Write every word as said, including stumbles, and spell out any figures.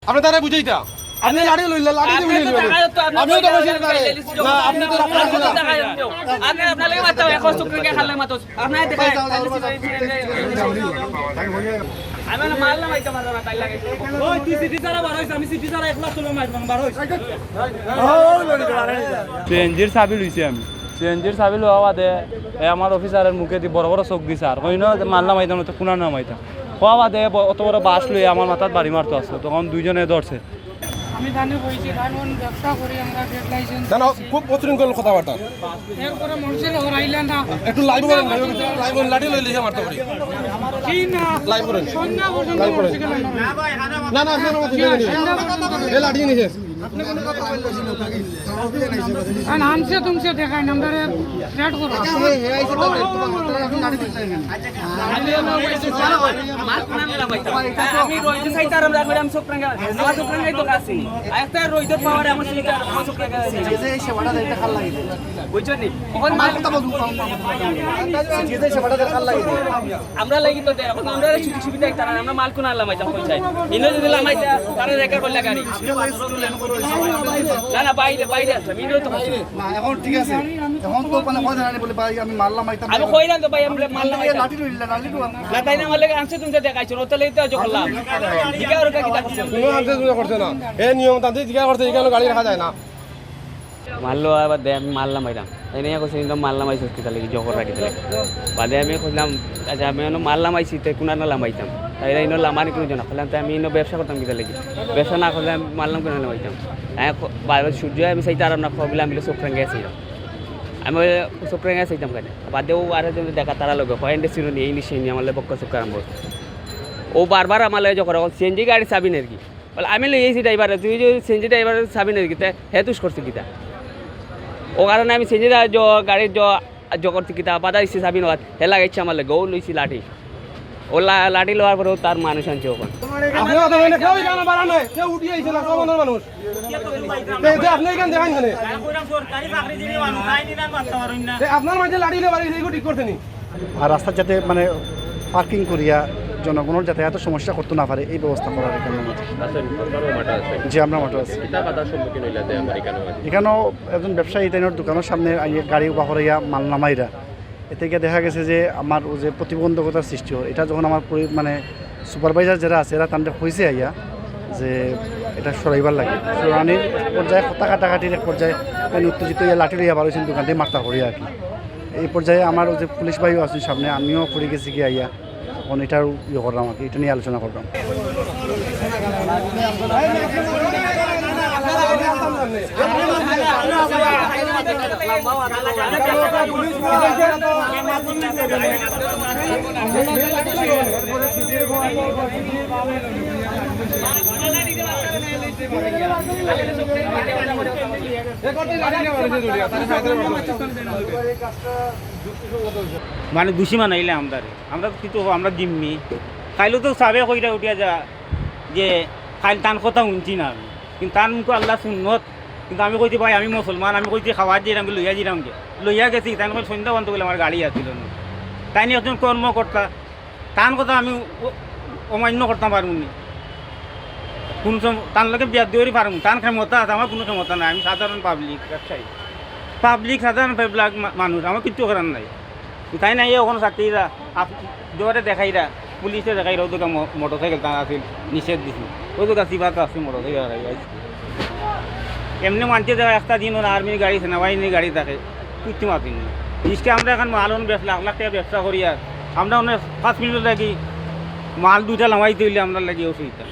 আপনি তারে বুঝাইতা। আপনি লাঠি লইলা, লাঠি দিয়ে আপনি বুঝাই তো দিবেন। দেখাই তো, আপনি আমিও তো তো বলছি দেখাই তারে। দিলেন, না, আপনি তো রাখতে পারছেন না। দেখাই তো। আপনি আপনার লাগে মারতে হবে, এখন চুপ রেখে খালে মারতে হবে। আপনার দেখাই, আমি না মারলাম, আইতে পারলাম না, তাই লাগে। ওই, তুই সিটি ছাড়া বার হইস, আমি সিটি ছাড়া একলা তুলে মারলাম, বার হইস। সিএনজির চাবি লইছি আমি। সিএনজির চাবি লওয়া বাদে এ আমার অফিসারের মুখে দি বড় বড় চোখ দিছে, আর কইন যে মারলাম আইতাম না, তো কুনার নাম আইতাম। কওয়া বাদে ব-, অত বড় বাঁশ লইয়া আমার মাথাত বাড়ি মারতো আছে, তখন দুইজনে ধরছে। আমি ধানে বইছি, ধান ওন ব্যবসা করি আমরা, ট্রেড লাইসেন্স না, না, আছে। খুব অশৃঙ্খল কথাবার্তা। এরপরে মানুষের ওর আইলে না। একটু লাইভ করেন ভাই, লাইভ করেন, লাঠি লইলে সে মারতে পারি। কি না? লাইভ করেন। সন্ধ্যা পর্যন্ত লাইভ করেন। মানুষকে না। না, না, আপনার মতো না, না, না। সন্ধ্যা পর্যন্ত এ লাঠি নিছে। আর হামসে তুমসে দেখায় না, আমরা রে ফ্ল্যাট করো। আমি রইতে চাইতাম, আমরা কইরাম চুকরাঙ্গা, আমার চুকরাঙ্গাই তো কাছে। আর একটা রইতে পাওয়ারে আমার সেটা, আমার চুকরাঙ্গা আছে। যে যে সেবাটা দেয়, এটা কার লাগে দেয়? বুঝছো নি? ওখানে আমার কথা বলুন, আমার কথা বলুন। যে যে সেবাটা দেয়, কার লাগে দেয়? আমরা লাগি তো দেয়, এখন আমরা সুযোগ সুবিধা একটা না, আমরা মাল কোন আল্লাহ মাইতাম কই চাই। ইনো যদি লামাইতা, তারা রেকর্ড করলে গাড়ি। না, না, বাইরে, বাইরে আছে, আমি ইনো তো বলছি। না, এখন ঠিক আছে। এখন তো মানে কয় জানি বলে, "ভাই, আমি মারলাম, আইতাম আমি না।" কইলাম তো, ভাই, আমি মারলাম, এই আইতাম। লাঠি লইলা, লাঠি লইলা। না, তাই না, আমার লাগে আনছে, তুমি তো দেখাইছো, ওটা লাগি তো আজ করলাম। দিকে আর ওটা কি দেখছো? কোনো আনছে তুমি করছে না। এ নিয়ম তান্ত্রিক জিজ্ঞাসা করছে, এখানে গাড়ি রাখা যায় না। মারলো আবার দে, আমি মারলাম আইলাম। তাই নিয়ে কইছে, "কিন্তু মারলাম আইসি কিতা লাগি, জগর রাখি দিলে।" বাদে আমি কইলাম, "আচ্ছা, আমি এনে মারলাম আইসি, তে কোন আনা লামাইতাম?" তাই ইনো লামানি কোনো জানা। কইলাম, "তে আমি ইনো ব্যবসা করতাম কিতা লাগি? ব্যবসা না করলে আমি মারলাম কোন আনা লামাইতাম?" আমি ক-, বারবার সূর্য আমি চাইতে আর আমরা খবর আমি চুকরাঙ্গা চাইতাম। আমি চুকরাঙ্গা চাইতাম কেন? বাদে ও আর একজন দেখা তারা লগে, কয়, "এন্ডে চিনো নি, এই নিশে নি, আমার লগে বক্কা চুক্কা আরম্ভ করছে।" ও বারবার আমার লগে যখন, এখন সিএনজি গাড়ি চাবি নেই আর কি। বলে, "আমি লই আইছি ড্রাইভারে, তুই যে সিএনজি ড্রাইভারে চাবি নেই কিতা, হে তুষ করছে কিতা?" ও কারণে আমি সিএনজি ড্রাইভার জ-, গাড়ির জ-, জগর কিতা বাধা দিছি চাবি নেওয়াত, হে লাগাইছে আমার লগে, ও লইছি লাঠি। ও লা-, লাঠি লওয়ার পরেও তার মানুষ আনছে ওখানে। আপনি কথা বলেন, কেউ এখানে বাড়া নাই, কেউ উঠে আইছে না, সব মানুষ। তে, তে আপনি এখানে দেখেন কেনে? তে আপনার মাঝে লাঠি নিয়ে বাড়ি, এইগুলো ঠিক করছে নি? আর রাস্তাত যাতে মানে পার্কিং করিয়া জনগণর যাতায়াতর সমস্যা করতে না পারে, এই ব্যবস্থা করার এখানে মধ্যে। আচ্ছা, সরকারও মাঠে আছে। জি, আমরা মাঠে আছি। কিতা বাধার সম্মুখীন হইলা যে আমার এখানে? এখানেও একজন ব্যবসায়ী তাইনর দোকানের সামনে আইয়া গাড়ি উবা করাইয়া মাল নামাইরা। এতে গিয়া দেখা গেছে যে আমার ওই যে প্রতিবন্ধকতার সৃষ্টি হয়, এটা যখন আমার পরি-, মানে সুপারভাইজার যারা আছে, এরা তানরে কইছে আইয়া যে এটা সরাইবার লাগে। সরানির এক পর্যায়ে কথা কাটাকাটির এক পর্যায়ে তাইন উত্তেজিত হইয়া লাঠি লইয়া বার হইছেন দোকান থেকে মারতা করিয়া আর কি। এই পর্যায়ে আমার ওই যে পুলিশ ভাইও আছেন সামনে, আমিও পড়ে গেছি গিয়া আইয়া। এখন এটার ইয়ে করলাম আর কি, এটা নিয়ে আলোচনা করলাম। মানে দুষী বানাইলে আমরারে। আমরা তো কিছু, আমরা জিম্মি। কাইলও তো সাবে কইরা উঠিয়া যা যে কাইল তান কথা হুনছি না আমি। কিন্তু তান মুখো আল্লাহ সুন্নত। কিন্তু আমি কইছি, "ভাই, আমি মুসলমান, আমি কইছি খাওয়ার দিরাম কি লইয়া দিরাম কি?" লইয়া গেছি, তাইন কইল সন্ধ্যা বন্ধ করলে আমার গাড়ি আছিল না। তাইন একজন কর্মকর্তা, তান কথা আমি অ-, অমান্য করতাম পারমু নি? কোন সম-, তান লগে বিয়া দিওরি পারমু? তান ক্ষমতা আছে, আমার কোনো ক্ষমতা নাই। আমি সাধারণ পাবলিক, ব্যবসায়ী। পাবলিক, সাধারণ পাবলিক মা-, মানুষ, আমার কিচ্ছু করার নাই। তাই নাই, ওখানে চাকরিরা আপ-, দুয়ারে দেখাইরা, পুলিশে দেখাইরা, ওদের ম-, মোটরসাইকেল তারা আছিল, নিষেধ দিছি। ওদের কাছে বাদ আছে মোটরসাইকেল আর এই এমনি মানছে যে একটা দিন ওরা আর্মির গাড়ি, সেনাবাহিনীর গাড়ি থাকে, কিচ্ছু মাতিনি। রিস্কে আমরা এখন মাল অন বেশ লাখ লাখ টাকা ব্যবসা করি, আর আমরা অনেক পাঁচ মিনিট লাগি মাল দুইটা লামাইতে হইলে আমরা লাগি অসুবিধা।